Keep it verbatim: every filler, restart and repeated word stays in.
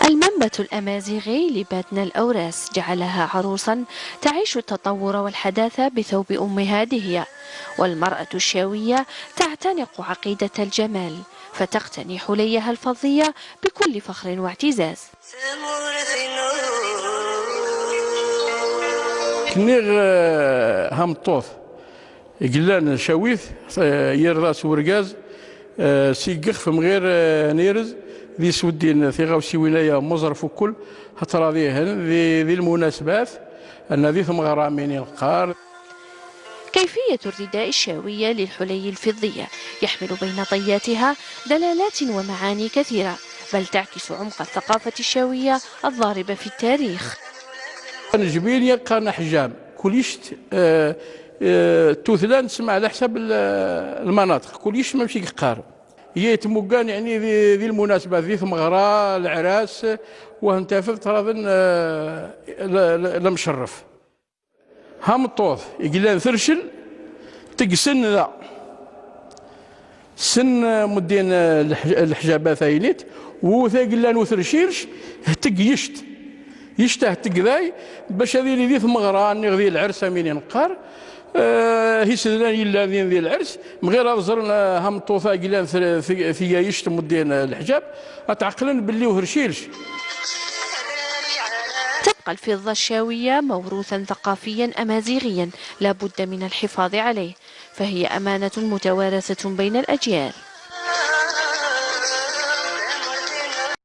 المنبت الأمازيغي لباتنا الأوراس جعلها عروسا تعيش التطور والحداثة بثوب أمها دهية، والمرأة الشاوية تعتنق عقيدة الجمال، فتقتني حليها الفضية بكل فخر واعتزاز. Kniɣ eh, hameṭṭut i yellan cawit, eh, yerḍa s urgaz, eh, s igexf mɣir eh, n irez, d isweddin tiɣawsiwin-aya muẓerf ukkul, hatraḍihen, di, di lmunasbat, anna di tmeɣra mini neqqar. كيفية ارتداء الشاوية للحلي الفضية يحمل بين طياتها دلالات ومعاني كثيرة، بل تعكس عمق الثقافة الشاوية الضاربة في التاريخ. Nejbin yeqqaren aḥjam, kullec eh, eh, tutla nesma ɛla ḥsab l- lmanaṭiq, kullec mamec i yeqqar. Yetmuggan yeɛni di, di lmunasbat, di tmeɣra, leɛras, wah n tafeḍ traḍen eh, la- la- lamcerref. Hameṭṭut i yellan tercel, tegsen da. Sen eh, muddin eh, lḥ- lḥjabat aynit, u ta i yellan utercirc, hteg yict. Yict hteg day, bac ad yili di tmeɣra, nniɣ di lɛers am ini neqqar, eh, isedlan yellan din di lɛers, mɣir ad ẓren eh, hameṭṭut-a i yellan ter- te- tga yict muddin eh, lḥjab, ad tɛeqlen belli utercirc. تبقى الفضة الشاوية موروثا ثقافيا أمازيغيا لا بد من الحفاظ عليه، فهي أمانة متوارثة بين الأجيال.